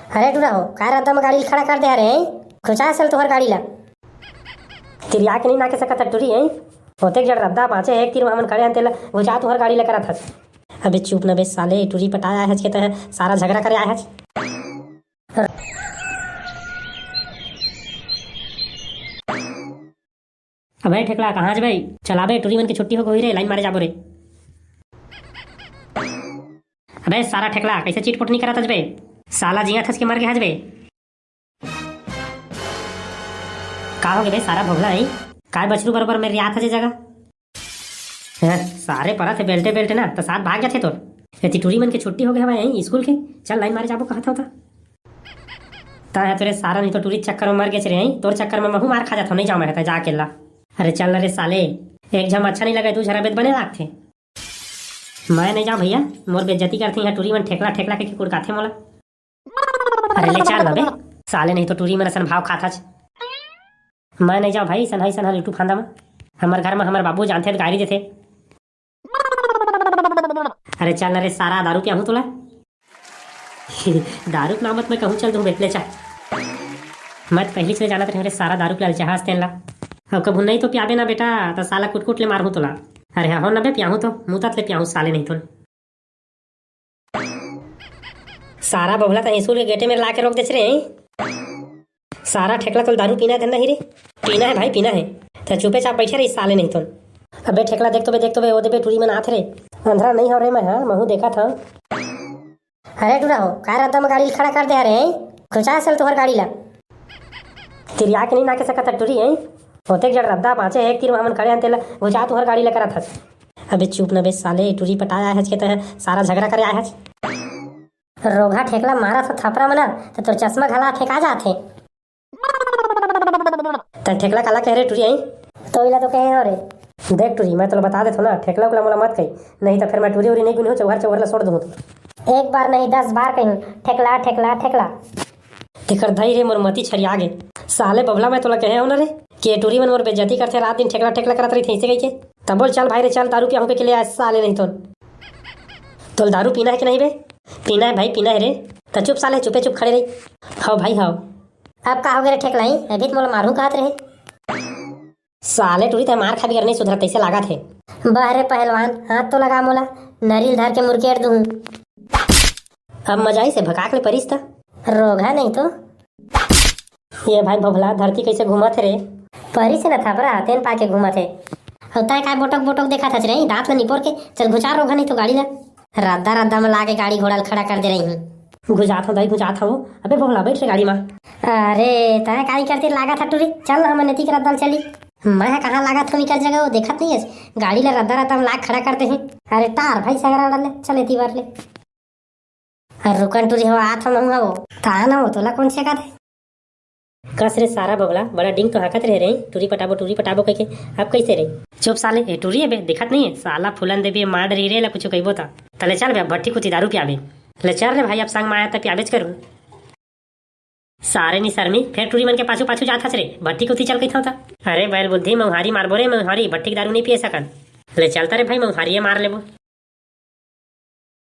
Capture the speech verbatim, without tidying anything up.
अरे टूरा हो, का रद्दा म गाड़ी ल खड़ा कर दे हरे, हैं? घुचा सल तुहर गाड़ी ला। तिरिया के नहीं नाके सकत टूरी, हैं? ओतेक जड़ रद्दा बाँचे हे, एक तीर म हमन खड़े हन, तेला घुचा तुहर गाड़ी ला करत हस। अबे चुप न बे साले, टूरी पटाए आए हच के तह सारा झगड़ा करे आए हच। अबे ठेकला, कहाँ हच बे? चला बे, टूरी मन के छुट्टी हो गई रे, लाइन मारे जाबो रे। अबे सारा ठेकला, कैसे चिटपुट नहीं करत हच बे? साला जियत हच के मर गे हच बे? का हो गे बे सारा भोगला, हैं? काय बछरू बरोबर मेर रियात हच ए जगह? हैं, सारे परत हे बेल्टे बेल्टे ना, त साथ भाग जाथे तोर। एती टूरी मन के छुट्टी हो गे हवय, हैं, स्कूल के। चल लाइन मारे जाबो कहत हव त। तैं ह तो रे सारा नहीं तो टूरी चक्कर में मर गेच रे, हैं? तोर चक्कर में महू मार खा जाथव, नहीं जाओं मैं ह त, जा अकेला। अरे चल न रे साले, एक झन अच्छा नहीं लगे, दू झन अबे त बने लागथे। मैं नहीं जाओं भैया, मोर बेइज्जती करथे इहाँ टूरी मन, ठेकला ठेकला के कुड़काथे मोला। अरे ले चल न बे, साले नहीं तो टूरी मन असन भाव खात हच। मैं नहीं जाओं भाई, सनहा सनहा लुटू फांदा म। हमर घर म हमर बाबू जानथे त गारी देथे। अरे चल न रे सारा, दारू पियाहूँ तोला। दारू के नाम मत मैं कहूँ चल दूँ बे, ले चल। मैं तो पहली से जानत रहे रे सारा दारू के ललचाहा हस तेन ला। अब कभू नहीं तो पियाबे ना बेटा, त साला कुटकुट ले मारहूँ तोला। अरे हाँ हो न बे, पियाहूँ तो, मुतत ले पियाहूँ साले नहीं तो। सारा बबला त स्कूल के गेटे में ला के रोक देच रे। सारा ठेकला तोल दारू पीना है धंधा ही रे। पीना है भाई, पीना है। त चुपे चाप बैठे रही साले नहीं तो। अबे ठेकला देख तो बे, देख तो बे, ओ दे बे टूरी मन आत रे। अंधरा नहीं हो रे मैं, हाँ, महू देखा था। अरे टूरा हो, का रद्दा में गाड़ी खड़ा कर दे रे, हैं? घुसा सल तुहर गाड़ी ला। तिरिया के नहीं नाके सकत टूरी, हैं? ओतेक जड़ रद्दा बाँचे हे, एक तीर में हमन खड़े हन, तेला घुसा तुहर गाड़ी ला करत हस। अबे चुप न बे साले, टूरी पटाए आए हच के तह सारा झगड़ा करे आए हच। रोगहा ठेकला मारा था थपरा मना, त तोर चश्मा घला फेंका जाथे। त ठेकला काला कहे रे टूरी, आई? तो इला तो कहे हो रे। देख टूरी, मैं तोला बता देथो ना, ठेकला उकला मोला मत कही, नहीं त फिर मैं टूरी उरी नहीं गुनी हो, चौहर चौहर ला सोड़ दूँ। एक बार नहीं, दस बार कही, ठेकला, ठेकला, ठेकला। तेकर धई रे मोर मती छरिया गे। साले बबला, मैं तोला कहे हो ना रे कि ये टूरी मन मोर बेइज्जती करथे, रात दिन ठेकला ठेकला करत रहिथे ऐसे कहिके। तब बोल चल भाई रे चल, दारू पियाहूँ के ले आए साले नहीं तो। तोल दारू पीना है कि नहीं बे? पीना है भाई, पीना है रे। त चुप साले, चुपे चुप खड़े रही। हव भाई हव। अब का हो गे रे ठेकलाई, अभी तो मोला मारहूँ कहत रहे। साले टूरी ते मार खा बिगर नहीं सुधरत तैसे लागत है। बह रे पहलवान, हाथ तो लगा मोला, नरील धर के मुरकेट दूँ। अब मजा आई से भकाक ले परिस त। रोगहा नहीं तो। ये भाई भोभला, धरती कैसे घूमत है रे? परिस न थपरा, तेन पाके घूमत है। अउ तय काय बोटक बोटक देखत हच रे, दांत ल निपोर के, चल घुचार रोगहा नहीं तो गाड़ी ला। रद्दा रद्दा में लाके गाड़ी घोड़ा ल खड़ा कर दे रही हूँ। घुचात हूँ दाई, घुचात हूँ। अबे भोभला, बैठ रे गाड़ी मा। अरे, तय काय करते लागत है टूरी, चल ना हमन नती के रद्दा ल चली। मैं ह कहाँ लागत हूँ निकल जगह, वो देखत नहीं है, गाड़ी ला रद्दा रद्दा में लाग खड़ा कर दे है। अरे टार भाई सगरा डाले, चल एती बार ले। अरे रुकन टूरी हो, आत हूँ महूँ हो। त आना हो, तोला कौन छेका दे? कस रे सारा बबला, बड़ा डिंग तो हाकत रहे रे, टूरी पटाबो, टूरी पटाबो कह के। अब कैसे रे? चुप साले, ए टूरी है बे, दिखत नहीं है? साला फूलन देवी मार डरी रे ला कुछ कहबो ता। तले चल बे, अब भट्टी कुती दारू पियाबे। ले चल रे भाई, अब संग माया त पियाबेच करू। सारे निसरमी, फेर टूरी मन के पाछू पाछू जात हस रे, भट्टी कुती चल कहिथव त। अरे बैल बुद्धि, मौहारी मारबो रे मौहारी, भट्टी के दारू नहीं पिए सकन। ले चलता रे भाई, मौहारी मार लेबो।